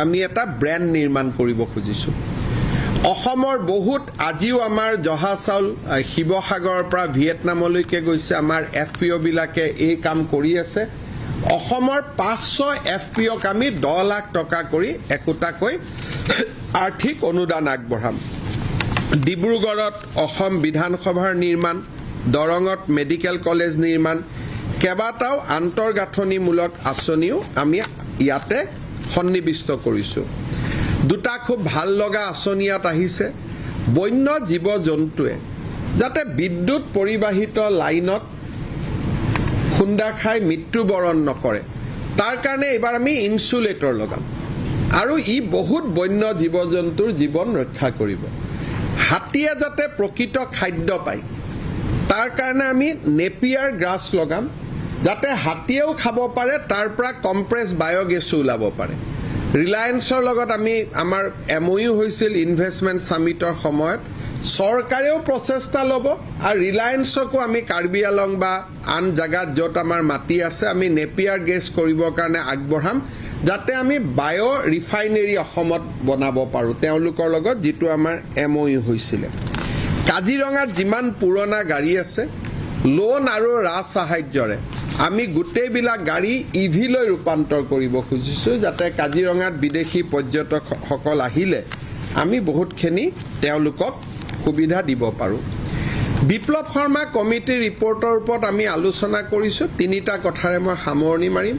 আমি এটা ব্ৰেণ্ড নিৰ্মাণ কৰিব খুজিছোঁ। অসমৰ বহুত আজিও আমাৰ জহা চাউল শিৱসাগৰৰ পৰা ভিয়েটনামলৈকে গৈছে। আমাৰ এফ পি অ'বিলাকে এই কাম কৰি আছে। অসমৰ 500 এফ পি অ'ক আমি 10 লাখ টকা কৰি একোটাকৈ আৰ্থিক অনুদান আগবঢ়াম। ডিব্ৰুগড়ত অসম বিধানসভাৰ নিৰ্মাণ, দৰঙত মেডিকেল কলেজ নিৰ্মাণ, কেইবাটাও আন্তঃগাঁথনিমূলক আঁচনিও আমি ইয়াতে সন্নিৱিষ্ট কৰিছোঁ। দুটা খুব ভাল লগা আঁচনি ইয়াত আহিছে। বন্য জীৱ জন্তুৱে যাতে বিদ্যুৎ পৰিবাহিত লাইনত খুন্দা খাই মৃত্যুবৰণ নকৰে, তাৰ কাৰণে এইবাৰ আমি ইনচুলেটৰ লগাম আৰু ই বহুত বন্য জীৱ জন্তুৰ জীৱন ৰক্ষা কৰিব। হাতীয়ে যাতে প্ৰকৃত খাদ্য পায়, তাৰ কাৰণে আমি নেপিয়াৰ গ্ৰাছ লগাম, যাতে হাতীয়েও খাব পাৰে, তাৰ পৰা কম্প্ৰেছ বায়'গেছো ওলাব পাৰে। ৰিলায়েন্সৰ লগত আমি আমাৰ এম অ' ইউ হৈছিল ইনভেষ্টমেণ্ট ছামিটৰ সময়ত। চৰকাৰেও প্ৰচেষ্টা ল'ব আৰু ৰিলায়েন্সকো আমি কাৰ্বি আলং বা আন জেগাত য'ত আমাৰ মাটি আছে, আমি নেপিয়াৰ গেছ কৰিবৰ কাৰণে আগবঢ়াম, যাতে আমি বায়' ৰিফাইনেৰী অসমত বনাব পাৰোঁ তেওঁলোকৰ লগত যিটো আমাৰ এম অ' ইউ হৈছিলে। কাজিৰঙাত যিমান পুৰণা গাড়ী আছে, লোন আৰু ৰাজ সাহায্যৰে আমি গোটেইবিলাক গাড়ী ই ভিলৈ ৰূপান্তৰ কৰিব খুজিছোঁ, যাতে কাজিৰঙাত বিদেশী পৰ্যটকসকল আহিলে আমি বহুতখিনি তেওঁলোকক সুবিধা দিব পাৰোঁ। বিপ্লৱ শৰ্মা কমিটিৰ ৰিপৰ্টৰ ওপৰত আমি আলোচনা কৰিছোঁ। তিনিটা কথাৰে মই সামৰণি মাৰিম।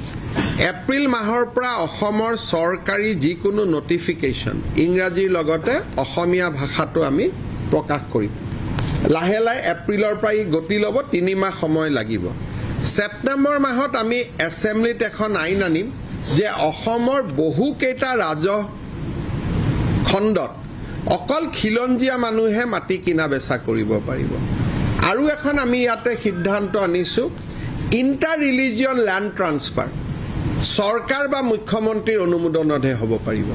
এপ্ৰিল মাহৰ পৰা অসমৰ চৰকাৰী যিকোনো নটিফিকেশ্যন ইংৰাজীৰ লগতে অসমীয়া ভাষাটো আমি প্ৰকাশ কৰিম। লাহে লাহে এপ্ৰিলৰ পৰা ই গতি ল'ব, 3 মাহ সময় লাগিব। ছেপ্টেম্বৰ মাহত আমি এছেম্বলিত এখন আইন আনিম যে অসমৰ বহুকেইটা ৰাজহ খণ্ডত অকল খিলঞ্জীয়া মানুহে মাটি কিনা বেচা কৰিব পাৰিব। আৰু এখন আমি ইয়াতে সিদ্ধান্ত আনিছোঁ, ইণ্টাৰ ৰিলিজিয়ন লেণ্ড ট্ৰান্সফাৰ চৰকাৰ বা মুখ্যমন্ত্ৰীৰ অনুমোদনতহে হ'ব পাৰিব।